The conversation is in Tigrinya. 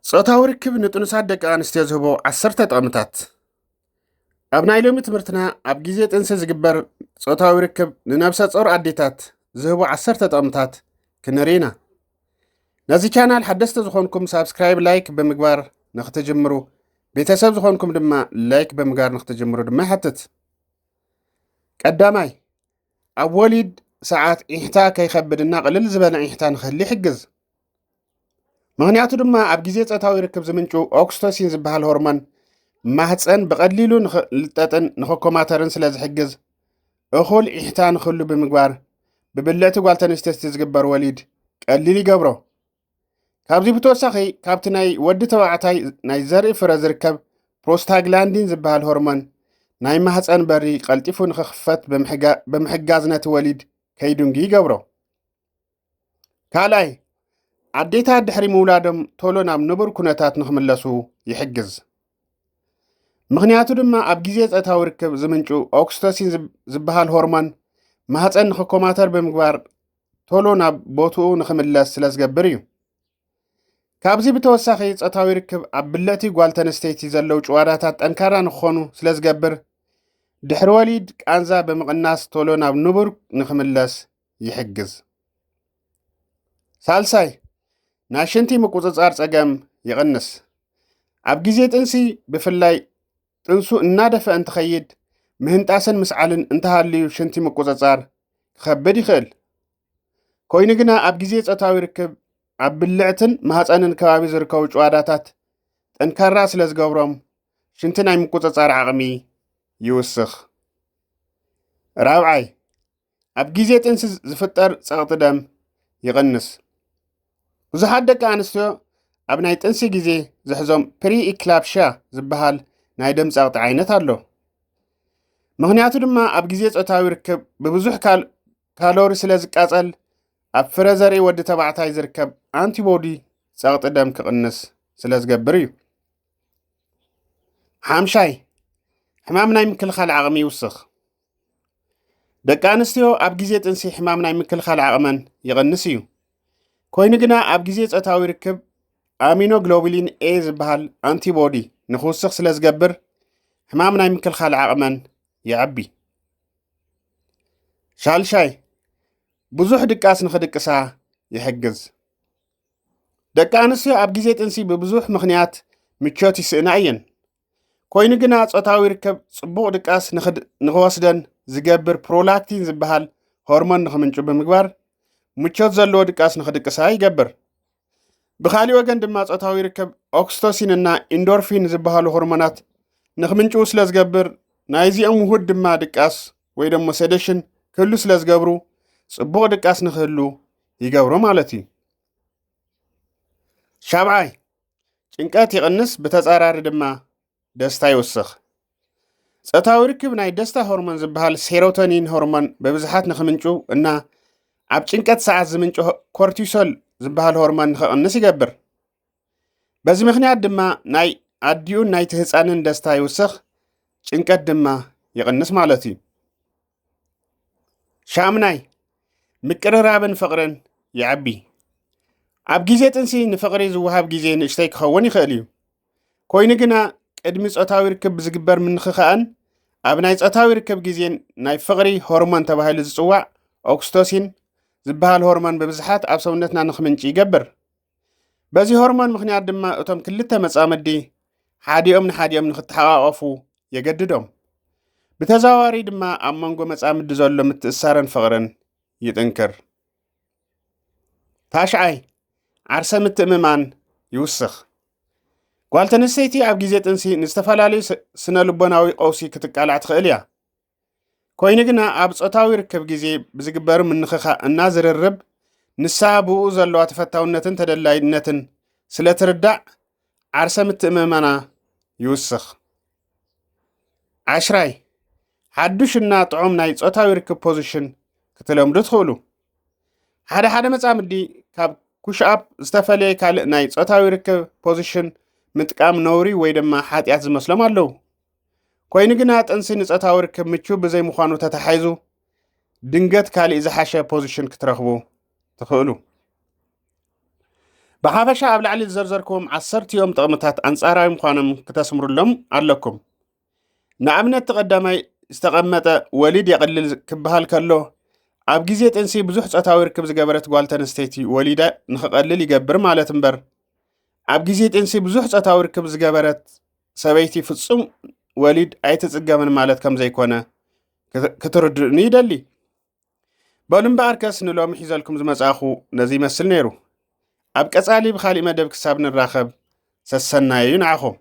ጾታዊ ርክብ ንጥኑሳት ደቂ ኣንስትዮ ዝህቦ ዓሰርተ ጥቕምታት። ኣብ ናይ ሎሚ ትምህርትና ኣብ ግዜ ጥንሲ ዝግበር ጾታዊ ርክብ ንነብሰ ጾር ኣዴታት ዝህቦ ዓሰርተ ጥቕምታት ክንርኢ ኢና። ነዚ ቻናል ሓደስቲ ዝኾንኩም ሳብስክራይብ፣ ላይክ ብምግባር ንኽትጅምሩ፣ ቤተሰብ ዝኾንኩም ድማ ላይክ ብምግባር ንኽትጅምሩ ድማ ይሓትት። ቀዳማይ፣ ኣብ ወሊድ ሰዓት ዒሕታ ከይኸብድና ቅልል ዝበለ ዒሕታ ንኽህሊ ይሕግዝ። ምኽንያቱ ድማ ኣብ ግዜ ጾታዊ ርክብ ዝምንጩ ኦክስቶሲን ዝበሃል ሆርሞን ማህፀን ብቐሊሉ ንኽልጠጥን ንኽኮማተርን ስለ ዝሕግዝ እኹል ዒሕታ ንኽህሉ ብምግባር ብብልዕቲ ጓል ተንስተይቲ ዝግበር ወሊድ ቀሊል ይገብሮ። ካብዚ ብተወሳኺ ካብቲ ናይ ወዲ ተባዕታይ ናይ ዘርኢ ፍረ ዝርከብ ፕሮስታግላንዲን ዝበሃል ሆርሞን ናይ ማህፀን በሪ ቀልጢፉ ንኽኽፈት ብምሕጋ- ብምሕጋዝ ነቲ ወሊድ ከይድንጉ ይገብሮ። ካልኣይ፣ ኣዴታት ድሕሪ ምውላዶም ቶሎ ናብ ንቡር ኩነታት ንኽምለሱ ይሕግዝ። ምኽንያቱ ድማ ኣብ ግዜ ጾታዊ ርክብ ዝምንጩ ኦክስቶሲን ዝብ- ዝበሃል ሆርሞን ማህፀን ንኽኮማተር ብምግባር ቶሎ ናብ ቦትኡ ንኽምለስ ስለ ዝገብር እዩ። ካብዚ ብተወሳኺ ጾታዊ ርክብ ኣብ ብልዕቲ ጓል ተንስተይቲ ዘለዉ ጭዋዳታት ጠንካራ ንክኾኑ ስለ ዝገብር ድሕሪ ወሊድ ቃንዛ ብምቕናስ ቶሎ ናብ ንቡር ንኽምለስ ይሕግዝ። ሳልሳይ፣ ናይ ሽንቲ ምቁጽጻር ጸገም ይቕንስ። ኣብ ግዜ ጥንሲ ብፍላይ ጥንሱ እናደፈ እንትኸይድ ምህንጣስን ምስዓልን እንተሃልዩ ሽንቲ ምቁጽጻር ክኸብድ ይኽእል። ኮይኑ ግና ኣብ ግዜ ጾታዊ ርክብ ኣብ ብልዕትን ማህፀንን ከባቢ ዝርከቡ ጭዋዳታት ጠንካራ ስለ ዝገብሮም ሽንቲ ናይ ምቁጽጻር ዓቕሚ ይውስኽ። ራብዓይ፣ ኣብ ግዜ ጥንሲ ዝፍጠር ጸቕጢ ደም ይቕንስ። ብዙሓት ደቂ ኣንስትዮ ኣብ ናይ ጥንሲ ግዜ ዝሕዞም ፕሪ ኢክላፕሽያ ዝበሃል ናይ ደም ጸቕጢ ዓይነት ኣሎ። ምኽንያቱ ድማ ኣብ ግዜ ጾታዊ ርክብ ብብዙሕ ካል- ካሎሪ ስለ ዝቃጸል ኣብ ፍረ ዘርኢ ወዲ ተባዕታይ ዝርከብ ኣንቲቦዲ ጸቕጢ ደም ክቕንስ ስለ ዝገብር እዩ። ሓምሻይ፣ ሕማም ናይ ምክልኻል ዓቕሚ ይውስኽ። ደቂ ኣንስትዮ ኣብ ግዜ ጥንሲ ሕማም ናይ ምክልኻል ዓቕመን ይቕንስ እዩ። ኮይኑ ግና ኣብ ግዜ ጾታዊ ርክብ ኣሚኖግሎቡሊን ኤ ዝበሃል ኣንቲቦዲ ንክውስኽ ስለ ዝገብር ሕማም ናይ ምክልኻል ዓቕመን የዕቢ። ሻልሻይ፣ ብዙሕ ድቃስ ንኽድቅሳ ይሕግዝ። ደቂ ኣንስትዮ ኣብ ግዜ ጥንሲ ብብዙሕ ምኽንያት ምቾት ይስእና እየን። ኮይኑ ግና ጾታዊ ርከብ ጽቡቕ ድቃስ ንኽድ- ንኽወስደን ዝገብር ፕሮላክቲን ዝበሃል ሆርሞን ንኽምንጩ ብምግባር ምቾት ዘለዎ ድቃስ ንኽድቅሳ ይገብር። ብኻሊእ ወገን ድማ ጾታዊ ርከብ ኦክስቶሲን እና ኢንዶርፊን ዝበሃሉ ሆርሞናት ንኽምንጭው ስለ ዝገብር ናይዚኦም ውሁድ ድማ ድቃስ ወይ ደሞ ሴደሽን ክህሉ ስለ ዝገብሩ ጽቡቕ ድቃስ ንኽህሉ ይገብሩ ማለት እዩ። ሻብዓይ፣ ጭንቀት ይቕንስ፣ ብተጻራሪ ድማ ደስታ ይውስኽ። ጾታዊ ርክብ ናይ ደስታ ሆርሞን ዝበሃል ሴሮቶኒን ሆርሞን ብብዝሓት ንኽምንጩ እና ኣብ ጭንቀት ሰዓት ዝምንጩ ኮርቲሶል ዝበሃል ሆርሞን ንኽቕንስ ይገብር። በዚ ምኽንያት ድማ ናይ ኣዲኡን ናይቲ ህፃንን ደስታ ይውስኽ፣ ጭንቀት ድማ ይቕንስ ማለት እዩ። ሻምናይ፣ ምቅርራብን ፍቕርን ይዓቢ። ኣብ ግዜ ጥንሲ ንፍቕሪ ዝወሃብ ግዜ ንእሽተይ ክኸውን ይኽእል እዩ። ኮይኑ ግና ቅድሚ ጾታዊ ርክብ ብዝግበር ምንኽኻእን ኣብ ናይ ጾታዊ ርክብ ግዜን ናይ ፍቕሪ ሆርሞን ተባሂሉ ዝጽዋዕ ኦክስቶሲን ዝበሃል ሆርሞን ብብዝሓት ኣብ ሰውነትና ንኽምንጭ ይገብር። በዚ ሆርሞን ምኽንያት ድማ እቶም ክልተ መጻምዲ ሓዲኦም ንሓዲኦም ንኽተሓቓቐፉ የገድዶም። ብተዘዋዋሪ ድማ ኣብ መንጎ መጻምዲ ዘሎ ምትእሳርን ፍቕርን ይጥንክር። ታሽዓይ፣ ዓርሰ ምትእምማን ይውስኽ። ጓል ተንስተይቲ ኣብ ግዜ ጥንሲ ንዝተፈላለዩ ስ- ስነ ልቦናዊ ቀውሲ ክትቃላዕ ትኽእል እያ። ኮይኑ ግና ኣብ ጾታዊ ርክብ ግዜ ብዝግበር ምንኽኻእ እና ዝርርብ ንሳ ብኡ ዘለዋ ተፈታውነትን ተደላይነትን ስለ ትርዳእ ዓርሰ ምትእምማና ይውስኽ። ዓሽራይ፣ ሓዱሽ እና ጥዑም ናይ ጾታዊ ርክብ ፖዚሽን ክትለምዱ ትኽእሉ። ሓደ ሓደ መጻምዲ ካብ ኩሽኣፕ ዝተፈለየ ካልእ ናይ ጾታዊ ርክብ ፖዚሽን ምጥቃም ነውሪ ወይ ድማ ሓጢኣት ዝመስሎም ኣለዉ። ኮይኑ ግና ጥንሲ ንጾታዊ ርክብ ምቹ ብዘይምዃኑ ተታሓይዙ ድንገት ካልእ ዝሓሸ ፖዚሽን ክትረኽቡ ትኽእሉ። ብሓፈሻ ኣብ ላዕሊ ዝዘርዘርክዎም ዓሰርቲኦም ጥቕምታት ኣንጻራዊ ምዃኖም ክተስምሩሎም ኣለኩም። ንኣብነት እቲ ቀዳማይ ዝተቐመጠ ወሊድ የቕልል ክበሃል ከሎ ኣብ ግዜ ጥንሲ ብዙሕ ጾታዊ ርክብ ዝገበረት ጓል ተንስተይቲ ወሊዳ ንኽቐልል ይገብር ማለት እምበር ኣብ ግዜ ጥንሲ ብዙሕ ጾታዊ ርክብ ዝገበረት ሰበይቲ ፍጹም ወሊድ ኣይትጽገምን ማለት ከም ዘይኮነ ክትርድእኒ ይደሊ። በሉ እምበኣርከስ ንሎሚ ሒዘልኩም ዝመጻእኹ ነዚ ይመስል ነይሩ። ኣብ ቀጻሊ ብኻሊእ መደብ ክሳብ ንራኸብ ሰሰናዩ ንዓኹም።